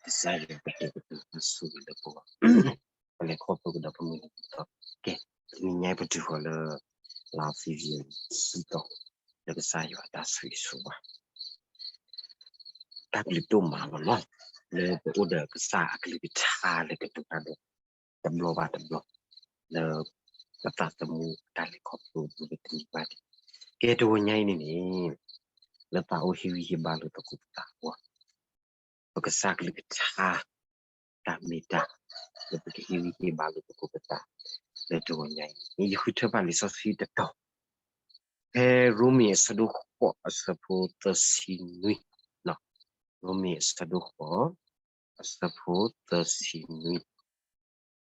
ကစၢ်ယွၤကတဲာ်ကတီၤတၢ်ဆိၣ်ဂ့ၤလၢပဂီၢ်, ပလဲၤခီဖျိကဒီးပမုၢ်နံၤဒီး, ကဲ, တနံၤညါအံၤပတုၤဃီၤလၢ လါ February ခံသီ, လၢကစၢ်ယွၤအတၢ်ဆိၣ်ဂ့ၤဆိၣ်ဝါ တၢ်ဘျုးဒိၣ်မးလီၤနီၤ, လၢပအိၣ်ဒီးကစၢ်အကလုၢ်ကထါလၢကတိၤတၢ်ဒီး တဘျီဘၣ်တဘျီ, လၢပသးသမူတၢ်လဲၤခီဖျိအပူၤလၢတနံၤဘၣ်တနံၤ, ကဲတဂီၤညါအံၤန့ၣ်န့ၣ်, လၢသးအိၣ်ဟ့ၣ်ဂံၢ်ဟ့ၣ်ဘါလိာ်သကိးပသးအဂီၢ်, ပကစၢ်ကလုၢ်ကထါ တၢ်မ့ၢ်တၢ် လၢပကဟ့ၣ်ဂံၢ်ဟ့ၣ်ဘါလိာ်သကိးပသး လၢတဂီၤညါအံၤန့ၣ် ယဃုထၢဘၣ်လံာ်စီဆှံတတီၤ, ဖဲရိမ့ၤအဆၢဒိၣ်ဃိးအဆၢဖိသၢဆံနွံ, ရိမ့ၤအဆၢဒိၣ်ဃိး အဆၢဖိသၢဆံနွံ,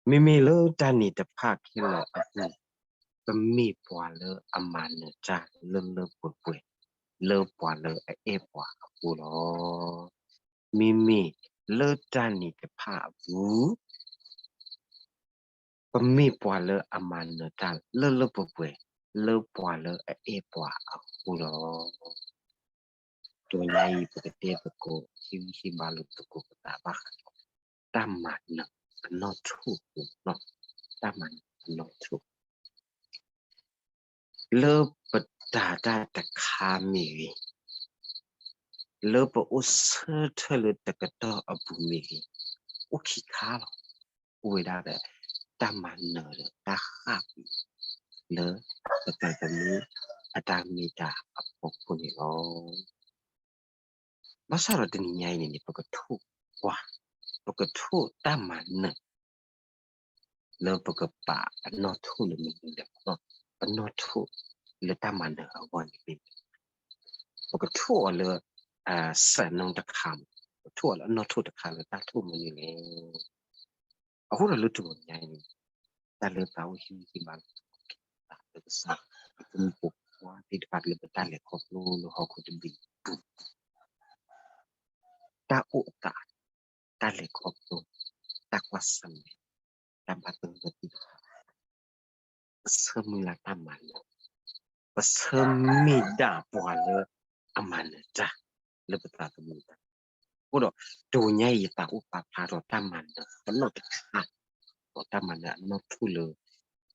မ့မ့ၢ်လၢတၢ်န့ၣ်တဖၣ်ခဲလၢာ်အပူၤ, ပမ့ၢ်ပှၤလၢအမၤနၢၤတၢ်လၢလၢပှဲၤပှဲၤ လၢပှၤလၢအအဲၣ်ပှၤအဃိလီၤ. မ့မ့ၢ်လၢတၢ်န့ၣ်တဖၣ်အပူၤ ပမ့ၢ်ပှၤလၢအမၤနၢၤတၢ်လၢလၢပှဲၤပှဲၤ လၢပှၤလၢအအဲၣ်ပှၤအဃိလီၤ. တနံၤညါအံၤ ပကတဲသကိး ဟ့ၣ်ဂံၢ်ဟ့ၣ်ဘါလိာ်သကိးပသးဘၣ်ဃးဒီး တၢ်မၤနၢၤအနီၣ်ထိၣ်အပူၤ, တၢ်မၤနၢၤအနီၣ်ထိၣ် လၢပတၤတၢ်တခါမ့ၢ်ဂ့ၤ, လၢပအိၣ်ဆၢထၢၣ်လၢတကတီၢ်အပူၤမ့ၢ်ဂ့ၤ, အိၣ်ခံခါလီၤ. အိၣ်ဝဲဒၣ်ဒီး တၢ်မၤနၢၤဒီးတၢ်ဃၣ်ကွံာ် လၢပသးသမူအတၢ်မ့ၢ်တၢ်အဖီခိၣ်န့ၣ်လီၤ. ဘၣ်ဆၣ်ဒီးတနံၤညါအံၤန့ၣ်န့ၣ် ပကထိၣ်ကွၢ်, ပကထိၣ်တၢ်မၤနၢၤ လၢပကပာ်အနီၣ်ထိၣ်လၢမနုၤလဲၣ်, အနီၣ်ထိၣ်လၢတၢ်မၤနၢၤအဂီၢ်န့ၣ်မ့ၢ် ပကထိၣ်အီၤလၢ စဲးနီတခါ, ပထိၣ်အီၤလၢအနီၣ်ထိၣ်တခါလၢတၢ်ထိၣ်မနုၤလဲၣ်. အဃိဒီးလၢတဂီၤညါအံၤန့ၣ် တၢ်လၢသးအိၣ်ဟ့ၣ်ဂံၢ်ဟ့ၣ်ဘါလိာ်သကိးပသးလၢကစၢ် ပမ့ၢ်ပိာ်ခွါသ့ၣ်တဖၣ်လၢပတၢ်လဲၤခီဖျိလၢဟီၣ်ခိၣ်တဘ့ၣ်အပူၤ တၢ်အိၣ်အသး, တၢ်လဲၤခီဖျိ, တၢ်ကွၢ်ဆၢၣ်မဲာ်, တၢ်ဘၣ်သဂၢၢ်သ့ၣ်တဖၣ် ပဆၢမုၢ်လၢ်တၢ်မၤနၢၤ, ပဆၢမုၢ်လၢ်ပှၤလၢအမၤနၢၤတၢ် လၢပသးသမူတၢ်. အဃိဒီး တဂီၤညါအံၤ ယသးအိၣ်ပာ်ဖျါထီၣ်တၢ်မၤနၢၤအနီၣ်တခါ, ဒီးတၢ်မၤနၢၤအနီၣ်ထိၣ်လၢ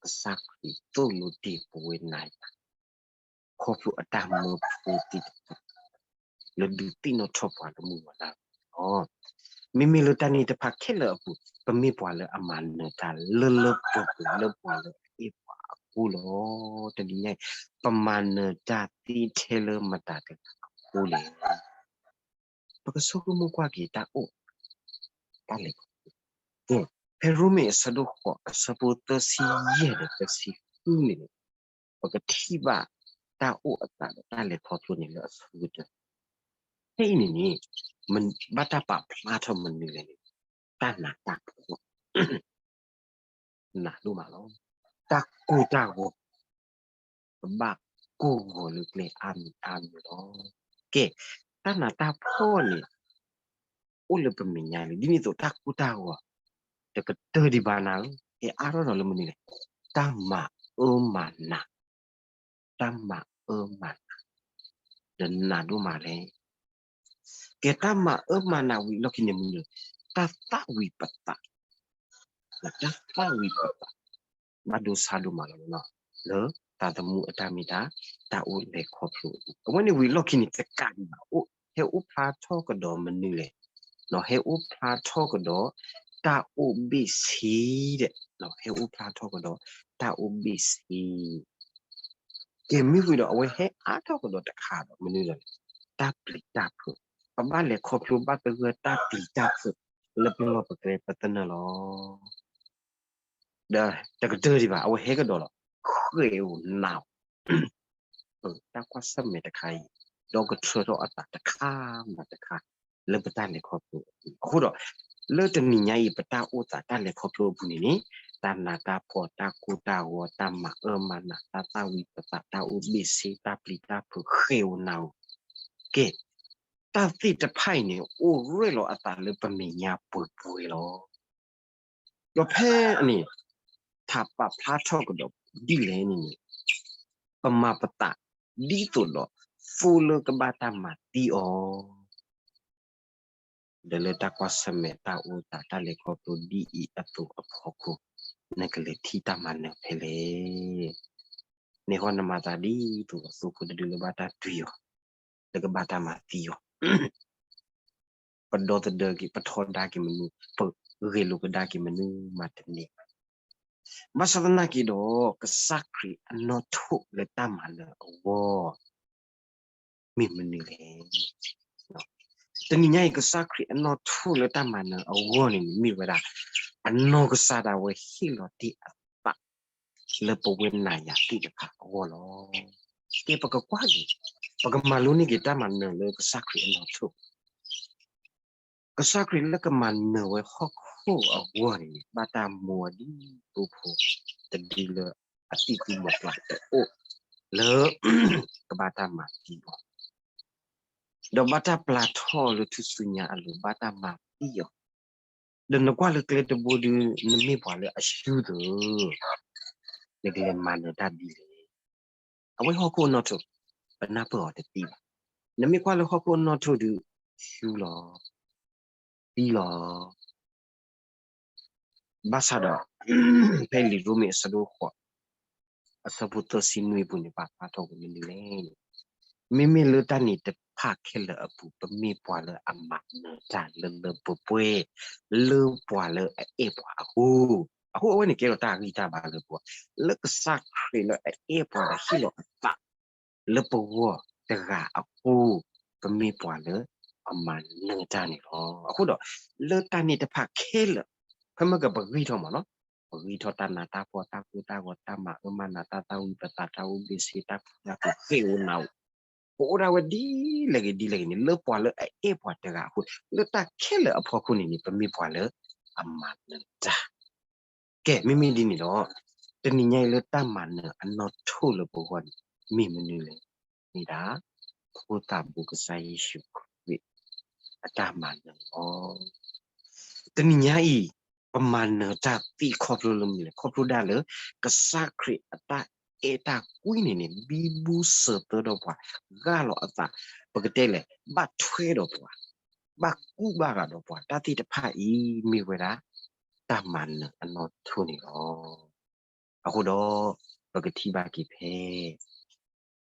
ကစၢ်ခရံာ်သိၣ်လိတ့ၢ်ပဝဲနၤယၤ ခီဖျိအတၢ်မၢဖိသ့ၣ်တဖၣ် လၢဒုးသ့ၣ်နီၣ်ထီၣ်ပှၤလၢမုၢ်ဝၤလၢ်လီၤ. မ့မ့ၢ်လၢတၢ်န့ၣ်တဖၣ်ခဲလၢာ်အပူၤ ပမ့ၢ်ပှၤလၢအမၤနၢၤတၢ်လၢလၢပှဲၤပှဲၤ လၢပှၤလၢအအဲၣ်ပှၤအဃိလီၤ. တနံၤညါအံၤ ပမၤနၢၤတၢ်သ့ထဲလၢမတၤတဂၤအဃိလဲၣ်. ပကဆိကမိၣ်ကွၢ်က့ၤတၢ်အိၣ် တၢ်လဲၤခီဖျိ, ဖဲရိမ့ၤအဆၢဒိၣ်ဃိး အဆၢဖိသၢဆံယဲၢ်ဒီးသၢဆံဃုန့ၣ် ပကထံၣ်ဘၣ်တၢ်အိၣ်အသးဒီးတၢ်လဲၤခီဖျိန့ၣ်လၢအဆိကတၢၢ်, ဖဲအံၤန့ၣ်န့ၣ် ဘၣ်တၢ်ပာ်ဖျါထီၣ်မနုၤလဲၣ်န့ၣ် တၢ်နးတၢ်ဖှီၣ် နးဒိၣ်မးလီၤ. တၢ်ကိၢ်တၢ်ဂီၤ, ပဘၣ်ကိၢ်ဂီၤလၢကျဲအါမံၤအါမံၤလီၤ. ကဲ, တၢ်နးတၢ်ဖှီၣ်န့ၣ် အိၣ်လၢပမဲာ်ညါလံ, ဒ်န့ၣ်အသိးတၢ်ကိၢ်တၢ်ဂီၤ တကတၢၢ်ဒံးဘၣ်နၤဧၢ, ဟဲအါထီၣ်ဒီးလၢမနုၤလဲၣ်, တၢ်မၤအၢမၤနး, တၢ်မၤအၢမၤနး ဒီးနးဒိၣ်မးလဲၣ်. ကဲတၢ်မၤအၢမၤနးဝံၤအလီၢ်ခံန့ၣ်မနုၤလဲၣ်, တၢ်သၣ်ဝံၤပသး, တၢ်သၣ်ဝံၤပသး ဘၣ်ဒိဆါဒိၣ်မးလီၤ, လၢသးသမူအတၢ်မ့ၢ်တၢ်, တၢ်အိၣ်လဲၤခီဖျိအပူၤ, အဝဲန့ၣ်ဝံၤအလီၢ်ခံန့ၣ် တကးဒံးဘၣ် အိၣ်ဟဲအိၣ်ဖျါထီၣ်ကဒီးမနုၤလဲၣ်, ဟဲအိၣ်ဖျါထီၣ်ကဒီး တၢ်အိၣ်ဘ့ၣ်ဆ့ဒီး, ဟဲအိၣ်ဖျါထီၣ်ကဒီး တၢ်အိၣ်ဘ့ၣ်ဆ့ ကဲမ့ၢ်ဝံၤဒီးအဝဲဟဲအါထီၣ်ကဒီးတခါဒီးမနုၤလဲၣ်, တၢ်ပျံၤတၢ်ဖုး, ပဘၣ်လဲၤခီဖျိဘၣ်သဂၢၢ်တၢ်ပျံၤတၢ်ဖုး လၢပလီၢ်ပကျဲပသနၢၣ်လီၤ. ဒီးတကတၢၢ်ဒံးဘၣ် အဝဲဟဲကဒီးလီၤ, ဃဲးဧိၤနးဧိၤ တၢ်ကွၢ်ဆၢၣ်မဲာ်တခါအံၤ ဒီးကထၢထီၣ်အသးတခါဘၣ်တခါ လၢပတၢ်လဲၤခီဖျိအပူၤ, အဃိဒီး လၢတနံၤညါအံၤ ပတၢ်အိၣ်သးတၢ်လဲၤခီဖျိအပူၤန့ၣ်န့ၣ်, တၢ်နးတၢ်ဖှီၣ် တၢ်ကိၢ်တၢ်ဂီၤ တၢ်မၤအၢမၤနး တၢ်သၣ်ဝံၤပသး တၢ်အိၣ်ဘ့ၣ်ဆ့ တၢ်ပျံၤတၢ်ဖုး ဃဲးဧိၤနးဧိၤ, ကဲ, တၢ်သ့ၣ်တဖၣ်အံၤန့ၣ် အိၣ်ရ့ၣ်လီၤအသးလၢပမဲာ်ညါပှဲၤပှဲၤလီၤ. ဒီးဖဲန့ၣ် ထးပာ်ဖျါထီၣ်ကဒီးဒ်လဲၣ်န့ၣ်န့ၣ်, ပမၤပသးဒ်သိးဒီး သိလၢကဘၣ်တၢ်မၤသံအီၤ ဒီးလၢတၢ်ကွၢ်ဆၢၣ်မဲာ်တၢ်အိၣ်သးတၢ်လဲၤခီဖျိဒ်အံၤအသိးအဖီခိၣ်, နကလဲၤထံၣ်တၢ်မၤနၢၤဖဲလဲၣ်. န့ၣ်ဃီနမၤသးဒ်သိးသိဖိတဒုလၢဘၣ်တၢ်တွံၢ်အီၤ, လၢကဘၣ်တၢ်မၤသံအီၤ ပဒီသဒၢက့ၤ ပထီဒါက့ၤမနုၤ, ပဂဲၤလိာ်ကဒါက့ၤမနုၤမးတန့ၢ်ဘၣ်. ဘၣ်ဆၣ်သနာ်က့ဒီး ကစၢ်ခရံာ်အနီၣ်ထိၣ်လၢတၢ်မၤနၢၤအဂီၢ် မ့ၢ်မနုၤလဲၣ်. တနံၤညါအံၤ ကစၢ်ခရံာ်အနီၣ်ထိၣ်လၢတၢ်မၤနၢၤအဂီၢ်န့ၣ် မ့ၢ်ဝဲဒၣ် အနီၢ်ကစၢ်ဒၣ်ဝဲဟ့ၣ်လီၤတ့ၢ်အသး လၢပဝဲနၤယၤသ့ၣ်တဖၣ်အဂီၢ်လီၤ. ကဲပကကွၢ်က့ၤ, ပကမၤလိန့ၢ်က့ၤတၢ်မၤနၢၤလၢကစၢ်ခရံာ်အနီၣ်ထိၣ် ကစၢ်ခရံာ်လၢကမၤနၢၤဝဲဟီၣ်ခိၣ်အဂီၢ်န့ၣ် ဘၣ်တၢ်မိၢ်အီၤဒ်သိးဖိတဒုလၢအသံၣ်သူမီၤကျၢ်တအိၣ်လၢ ကဘၣ်တၢ်မၤသံအီၤ, ဒီးဘၣ်တၢ်ပျၢ်ထီၣ်အီၤလၢထူၣ်စုညါအလိၤ ဘၣ်တၢ်မၤသံအီၤ, ဒီးနကွၢ်လၢကျဲတဘိဒု နမ့ၢ်ပှၤလၢအရှုံးသၢ နကလဲၤမၤနၢၤတၢ်ဒ်လဲၣ်. အဝဲဟီၣ်ခိၣ်အနီၣ်ထိၣ် ပနၢ်ပၢၢ်အီၤတသ့ဘၣ်. နမ့ၢ်ကွၢ်လၢဟီၣ်ခိၣ်အနီၣ်ထိၣ်ဒု ရှုံးလီၤ, သံလီၤ. ဘၣ်ဆၣ်ဒီး ဖဲလံာ်ရိမ့ၤအဆၢဒိၣ်ဃိး အဆၢဖိသၢဆံနွံပူၤန့ၣ် ပာ်ဖျါထီၣ်ဝဲမနုၤလဲၣ်န့ၣ်, မ့မ့ၢ်လၢတၢ်န့ၣ်တဖၣ်ခဲလၢာ်အပူၤ ပမ့ၢ်ပှၤလၢအမၤနၢၤတၢ်လၢလၢပှဲၤပှဲၤ လၢပှၤလၢအအဲၣ်ပှၤအဃိ, အဃိအဝဲန့ၣ်ကဲထီၣ်တၢ်ဂံၢ်တၢ်ဘါလၢပဂီၢ်, လၢကစၢ်ခရံာ်လၢအအဲၣ်ပှၤဒီးဟ့ၣ်လီၤအသး လၢပဂီၢ်တဂၤအဃိ, ပမ့ၢ်ပှၤလၢအမၤနၢၤတၢ်န့ၣ်လီၤ. အဃိဒီး လၢတၢ်န့ၣ်တဖၣ်ခဲလၢာ် ဖဲမ့ၢ်ကပဂံၢ်ထီၣ်မးနီၤ, ပဂံၢ်ထီၣ်တၢ်နးတၢ်ဖှီၣ် တၢ်ကိၢ်တၢ်ဂီၤ တၢ်မၤအၢမၤနး တၢ်သၣ်ဝံၤပသး တၢ်အိၣ်ဘ့ၣ်ဆ့ တၢ်ခူတၢ်ဃိ ဃ့ၢ်ဧိၤနးဧိၤ, ပအိၣ်ဒၣ်ဝဲဒ်လဲၣ်ဂ့ၤဒ်လဲၣ်ဂ့ၤန့ၣ် လၢပှၤလၢအအဲၣ်ပှၤတဂၤအဃိ, လၢတၢ်ခဲလၢာ်အဖီခိၣ်န့ၣ်န့ၣ် ပမ့ၢ်ပှၤလၢအမၤနၢၤတၢ် ကဲ မ့မ့ၢ်ဒ်န့ၣ်ဒီး တနံၤညါအံၤလၢတၢ်မၤနၢၤအနီၣ်ထိၣ်လၢပဂီၢ်န့ၣ် မ့ၢ်မနုၤလဲၣ်, မ့ၢ်ဒၣ် ဖိသၣ်ဘိကစၢ်ယ့ၣ်ၡူးခရံာ်အတၢ်မၤနၢၤလီၤ. တနံၤညါအံၤ ပမၤနၢၤတၢ်သ့ခီဖျိလၢမနုၤလဲၣ်, ခီဖျိဒၣ်လၢ ကစၢ်ခရံာ်အတၢ်အဲၣ်တၢ်ကွံန့ၣ်န့ၣ် ဘံဘူစၢၤသၢဒီးပှၤ ဂၢ်လီၤအသး, ပကတဲလဲၣ် ဘၣ်ထွဲဒီးပှၤ ဘၣ်ကူဘၣ်ဂာ်ဒီးပှၤတၢ်သ့ၣ်တဖၣ်အံၤ မ့ၢ်ဝဲဒၣ် တၢ်မၤနၢၤအနီၣ်ထိၣ်န့ၣ်လီၤ. အဃိဒီး ပကထံၣ်ဘၣ်က့ၤဖဲ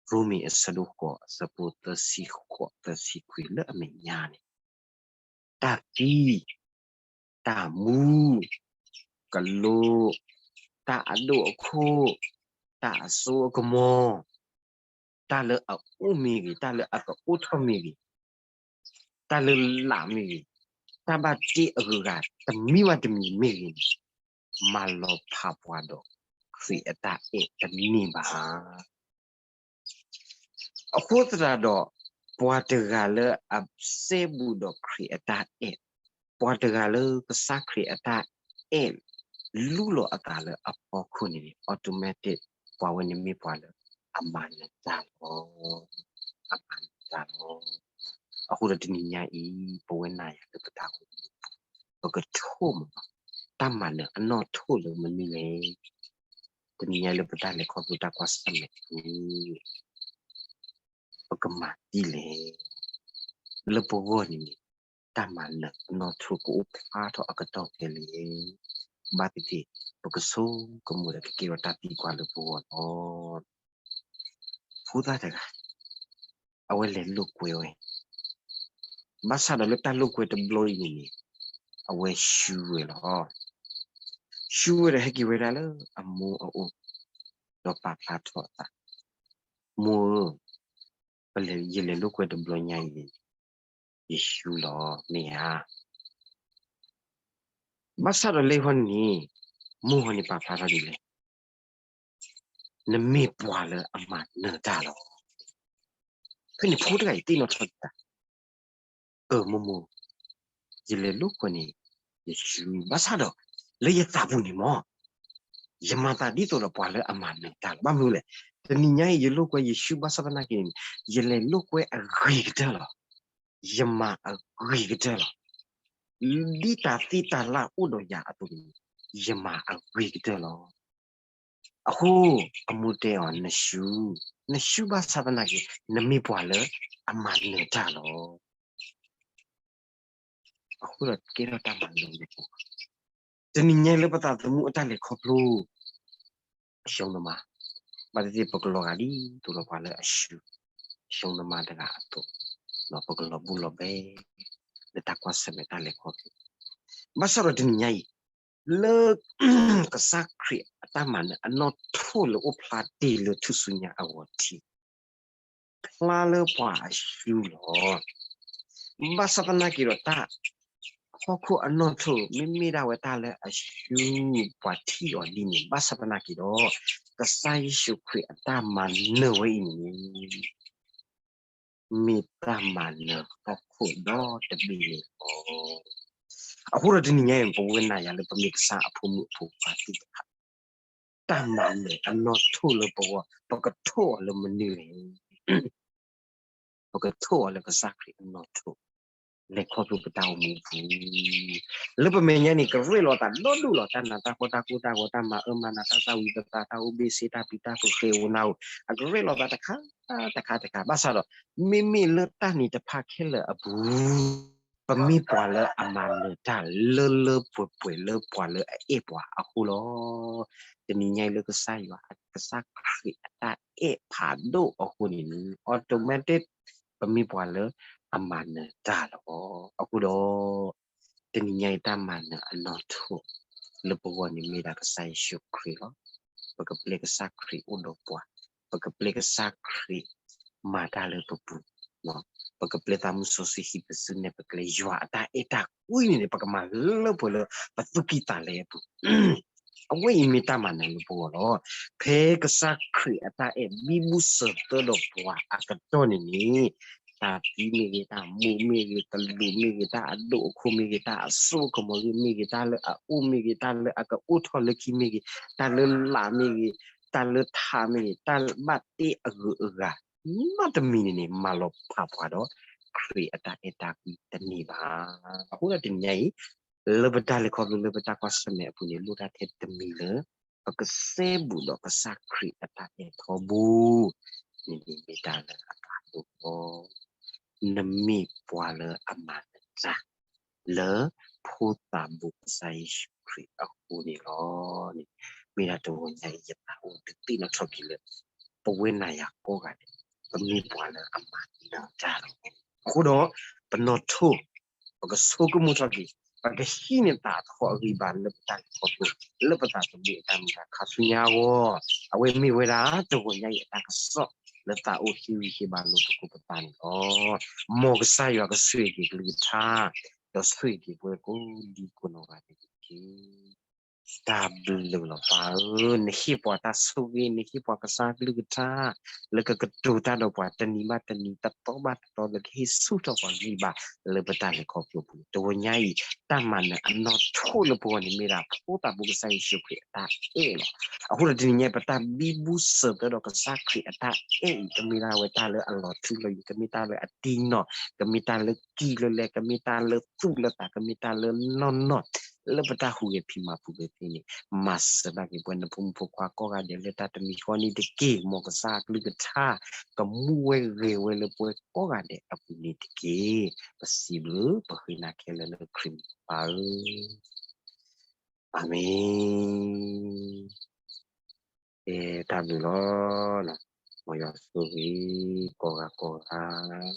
ရိမ့ၤအဆၢဒိၣ်ဃိး အဆၢဖိသၢဆံဃိး သၢဆံခွံလၢအမဲာ်ညါန့ၣ်, တၢ်သံ, တၢ်မူ, ကလိ, တၢ်အဒိၣ်အခိၣ်, တၢ်အစိအကမီၤ, တၢ်လၢအအိၣ်မ့ၢ်ဂ့ၤ, တၢ်လၢအကအိၣ်ထီၣ်မ့ၢ်ဂ့ၤ, တၢ်လၢလာ်မ့ၢ်ဂ့ၤ, တၢ်ဘၣ်တ့အဂုၤအဂၤတမံၤဘၣ်တမံၤမ့ၢ်ဂ့ၤန့ၣ်, မၤလီၤဖးပှၤဒီးခရံာ်အတၢ်အဲၣ်တန့ၢ်ဘၣ်. အဃိသတးဒီး ပှၤတဂၤလၢအစဲဘူးဒီးခရံာ်အတၢ်အဲၣ်, ပှၤတဂၤလၢကစၢ်ခရံာ်အတၢ်အဲၣ် လူလီၤအသးလၢအဖီခိၣ်န့ၣ်န့ၣ် automatic ပှၤဝဲန့ၣ်မ့ၢ်ပှၤလၢအမၤနၢၤတၢ်လီၤ. အမၤနၢၤတၢ်လီၤ. အဃိဒီးတနံၤညါအံၤ ပဝဲနၤယၤလၢပတၢ်အိၣ်မူ ပကထိၣ်မး တၢ်မၤနၢၤအနီၣ်ထိၣ်လၢမနုၤလဲၣ်. တနံၤညါလၢပတၢ်လဲၤခီဖျိတၢ်ကွၢ်ဆၢၣ်မဲာ်အပူၤ ပကမၤဒ်လဲၣ်. လၢပဂီၢ်န့ၣ်န့ၣ် တၢ်မၤနၢၤအနီၣ်ထိၣ်ကအိၣ်ဖျါထီၣ်အကတီၢ်ဖဲလဲၣ်. ဘၣ်သ့ၣ်သ့ၣ် ပကဆိကမိၣ်ဒီးကကဲထီၣ်တၢ်သံကွၢ်လၢပဂီၢ်လီၤ. ဖိသၣ်တဂၤ အဝဲလဲၤလိာ်ကွဲဝဲ ဘၣ်ဆၣ်ဒီးလၢတၢ်လိာ်ကွဲတဘျီအံၤန့ၣ်န့ၣ် အဝဲရှုံးဝဲလီၤ. ရှုံးဝဲဒီးဟဲက့ၤဝဲဒၣ်လၢအမိၢ်အအိၣ် ဒီးပာ်ဖျါထီၣ်အသး, မိၢ်ဧၢ, ပလဲၤ ယလဲၤလိာ်ကွဲတဘျီညါအံၤန့ၣ် ယရှုံးလီၤ မ့ၢ်ဧါ. ဘၣ်ဆၣ်ဒီးလၢဟီန့ၣ် မိၢ်ဟီန့ၣ်ပာ်ဖျါထီၣ်ဒ်လဲၣ်, နမ့ၢ်ပှၤလၢအမၤနၢၤတၢ်လီၤ. ဖဲန့ၣ်ဖိတဂၤအံၤသ့ၣ်နီၣ်ထီၣ်က့ၤတၢ်, အၢ မိၢ်မိၢ်, ယလဲၤလိာ်ကွဲန့ၣ် ယရှုံး ဘၣ်ဆၣ်ဒီး လၢယသးပူၤန့ၣ်မ့ၢ် ယမၤသးဒ်သိးဒီးပှၤလၢအမၤနၢၤတၢ်လီၤ. ဘၣ်မနုၤလဲၣ်, တနံၤညါအံၤ ယလိာ်ကွဲယရှုံး ဘၣ်ဆၣ်သနာ်က့န့ၣ် ယလဲၤလိာ်ကွဲအဂ့ၤကတၢၢ်လီၤ. ယမၤအဂ့ၤကတၢၢ်လီၤ. ဒ်တၢ်သ့တၢ်လၢ်အိၣ်ဒီးယၤအသိးန့ၣ် ယမၤအဂ့ၤကတၢၢ်လီၤ. အဃိ အမိၢ်တဲအီၤ နရှုံး, နရှုံးဘၣ်ဆၣ်သနာ်က့ နမ့ၢ်ပှၤလၢအမၤနၢၤတၢ်လီၤ. အဃိဒီးကဲထီၣ်တၢ်မၤလိလၢပဂီၢ်, တနံၤညါအံၤလၢပသးသမူအတၢ်လဲၤခီဖျိ အရှုံးသမား, ဘၣ်သ့ၣ်သ့ၣ် ပကလီၤဂာ်ဒ်သိးဒီးပှၤလၢအရှုံး, အရှုံးသမားတဂၤအသိး, ပကလီၤဘှံးလီၤဘဲ လၢတၢ်ကွၢ်ဆၢၣ်မဲာ်တၢ်လဲၤခီဖျိ, ဘၣ်ဆၣ်ဒီးတနံၤညါအံၤ လၢ ကစၢ်ခရံာ်အတၢ်မၤနၢၤအနီၣ်ထိၣ်လၢအိၣ်ဖျါတ့ၢ်လၢထူၣ်စုညါအဂီၤထံး ဖျါလၢပှၤအရှုံးလီၤ. ဘၣ်ဆၣ်သနာ်က့ဒီးတၢ် ဟီၣ်ခိၣ်အနီၣ်ထိၣ် မ့မ့ၢ်ဒၣ်ဝဲတၢ်လၢအရှုံး ပှၤထံၣ်အီၤဒ်န့ၣ် ဘၣ်ဆၣ်သနာ်က့ဒီး ကစၢ်ယ့ၣ်ၡူးခရံာ်အတၢ်မၤနၢၤဝဲအံၤန့ၣ် မ့ၢ်တၢ်မၤနၢၤဟီၣ်ခိၣ်ဒီတဘ့ၣ်န့ၣ်လီၤ. အဃိဒီးတနံၤညါအံၤ ပဝဲနၤယၤလၢပမ့ၢ်ကစၢ်အဖိမုၣ်အဖိခွါသ့ၣ်တဖၣ် တၢ်မၤနၢၤအနီၣ်ထိၣ်လၢပဂီၢ် ပကထိၣ်အီၤလၢမနုၤလဲၣ်. ပကထိၣ်အီၤလၢကစၢ်ခရံာ်အနီၣ်ထိၣ် လဲၤခီဖျိပတၢ်အိၣ်မူအပူၤ လၢပမဲာ်ညါန့ၣ် ကရဲၣ်လီၤသးဒီဒူၣ်လီၤ တၢ်နးတၢ်ဖှီၣ်တၢ်ကိၢ်တၢ်ဂီၤ တၢ်မၤအၢမၤနး တၢ်သၣ်ဝံၤသး တၢ်အိၣ်ဘ့ၣ်ဆ့ တၢ်ပျံၤတၢ်ဖုး ဃ့ၢ်ဧိၤနၢ်ဧိၤ အကရဲၣ်လီၤသးတခါ တခါတခါ ဘၣ်ဆၣ်ဒီး မ့မ့ၢ်လၢတၢ်န့ၣ်တဖၣ်ခဲလၢာ်အပူၤ ပမ့ၢ်ပှၤလၢအမၤနၢၤတၢ်လၢလၢပှဲၤပှဲၤလၢပှၤလၢအအဲၣ်ပှၤအဃိလီၤ. တနံၤညါအံၤလၢကစၢ်ယွၤ ကစၢ်ခရံာ်အတၢ်အဲၣ်ဖးဒိၣ်အဃိန့ၣ် automatic ပမ့ၢ်ပှၤလၢအမၤနၢၤတၢ်လီၤ. အဃိဒီး တနံၤညါအံၤတၢ်မၤနၢၤအနီၣ်ထိၣ် လၢပဂီၢ်န့ၣ်မ့ၢ်ဒၣ်ကစၢ်ယ့ၣ်ၡူးခရံာ်လီၤ. ပကပျဲကစၢ်ခရံာ်အိၣ်ဒီးပှၤ, ပကပျဲကစၢ်ခရံာ်မၤတၢ်လၢပပူၤ, ပကပျဲသးမုၢ်စီဆှံဟံးပစုနဲၣ်ပကျဲ ယွၤအတၢ်အဲၣ်တၢ်ကွံန့ၣ်န့ၣ် ပကမၤလၢပှဲၤလၢပသူၣ်ကံၢ်သးလဲအပူၤ အဝဲအံၤမ့ၢ်တၢ်မၤနၢၤလၢပဂီၢ်လီၤ. ဖဲကစၢ်ခရံာ်အတၢ်အဲၣ်ဘံဘူစၢၤသၢဒီးပှၤအကတီၢ်န့ၣ်န့ၣ် တၢ်သံမ့ၢ်ဂ့ၤ, တၢ်မူးမ့ၢ်ဂ့ၤ, ကလူးမ့ၢ်ဂ့ၤ, တၢ်အဒိၣ်အခိၣ်မ့ၢ်ဂ့ၤ, တၢ်အစိအကမီၤဂ့ၤမ့ၢ်ဂ့ၤ, တၢ်လၢအအိၣ်မ့ၢ်ဂ့ၤ, တၢ်လၢအအိၣ်ထီၣ်လၢခံမ့ၢ်ဂ့ၤ, တၢ်လၢလာ်မ့ၢ်ဂ့ၤ, တၢ်လၢထးမ့ၢ်ဂ့ၤ, တၢ်ဘၣ်တ့အဂုၤအဂၤ နီတမံၤန့ၣ်န့ၣ် မၤလီၤဖးပှၤဒီး ခရံာ်အတၢ်အဲၣ်တၢ်ကွံတန့ၢ်ဘၣ်. အဃိဒီးတနံၤညါအံၤ လၢပတၢ်လဲၤခီဖျိလၢပတၢ်ကွၢ်ဆၢၣ်မဲာ်အပူၤန့ၣ် လိၣ်တၢ်ထဲတမံၤလၢ ပကစဲဘူးဒီးကစၢ်ခရံာ်အတၢ်အဲၣ်ထီဘိ န့ၣ်န့ၣ်မ့ၢ်တၢ်လၢအကါဒိၣ်လီၤ. နမ့ၢ်ပှၤလၢအမၤနၢၤတၢ် လၢဖိသးဘိကစၢ်ယ့ၣ်ၡူးခရံာ်အဃိန့ၣ်လီၤ. န့ၣ် မ့ၢ်ဒၣ်တဂီၤညါအံၤယသးအိၣ်ဒုးသ့ၣ်နီၣ်ထီၣ်က့ၤလၢ ပဝဲနၤယၤကိးဂၤဒဲး ပမ့ၢ်ပှၤလၢအမၤနၢၤတၢ်လီၤ. အဃိဒီး ပနီၣ်ထိၣ် ပကဆိကမိၣ်ထီၣ်က့ၤ ပကဟံးန့ၢ်သးအထီအဂံၢ်ဘါလၢပတၢ်လဲၤခီဖျိ လၢပသးသမူအတၢ်မုာ်တၢ်ခါဆူညါအဂီၢ် အဝဲမ့ၢ်ဝဲဒၣ်တဂီၤညါအံၤအတၢ်ကစီၣ် လၢသးအိၣ်ဟ့ၣ်ဂံၢ်ဟ့ၣ်ဘါလိာ်သကိးပသးန့ၣ်လီၤ. မ်ကစၢ်ယွၤကဆိၣ်ဂ့ၤက့ၤကလုၢ်ကထါ ဒီးဆိၣ်ဂ့ၤက့ၤပဝဲကိးဒံကိးနီၢ်ဂၤဒဲးန့ၣ်တက့ၢ်. တၢ်ဘျုးလီၤပၢ်ဧၢ, နဟ့ၣ်ပှၤတၢ်ဆိၣ်ဂ့ၤ နဟ့ၣ်ပှၤကစၢ်ကလုၢ်ကထါ လၢကကတိၤတၢ်ဒီးပှၤတနံၤဘၣ်တနံၤ တသီဘၣ်တသီ လၢကဟ့ၣ်ဆူၣ်ထီၣ်ပှၤဂံၢ်ဘါ လၢပတၢ်လဲၤခီဖျိအပူၤ တဂီၤညါအံၤ တၢ်မၤနၢၤအနီၣ်ထိၣ်လၢပဂီၢ်န့ၣ် မ့ၢ်ဒၣ်ဖိသးဘိကစၢ်ယ့ၣ်ၡူးခရံာ်အတၢ်အဲၣ်လီၤ. အဃိဒီးတနံၤညါအံၤ ပတၢ်ဘံဘူစၢၤသၢဒီးကစၢ်ခရံာ်အတၢ်အဲၣ်အံၤ ကမ့ၢ်ဒၣ်ဝဲတၢ်လၢအလီၤထူလီၤယိာ် ကမ့ၢ်တၢ်လၢအတံၢ်နီၢ် ကမ့ၢ်တၢ်လၢကံၢ်လၢလဲၢ် ကမ့ၢ်တၢ်လၢသူၣ်လၢသး ကမ့ၢ်တၢ်လၢနီၢ်နီၢ် လၢပတၢ်ဟူးဂဲၤဖံးမၤပူၤဂဲၤသ့န့ၣ် မၤစၢၤဘၣ်က့ၤပဝဲနဖိမုၣ်ဖိခွါကိးဂၤဒဲးလၢတၢ်တမံၤဃီန့ၣ်တက့ၢ်. မ်ကစၢ်ကလုၢ်ကထါ ကမူဝဲဂဲၤဝဲလၢပဝဲကိးဂၤဒဲးအပူၤန့ၣ်တက့ၢ်. ပစံးဘျုးပဃ့နၤခဲလၢာ်လၢခရံာ်ပၢ်ဧၢ, အၤမ့ၣ်. ကဲတၢ်ဘျုးလီၤ. မ်ယွၤဆိၣ်ဂ့ၤကိးဂၤကိးဂၤ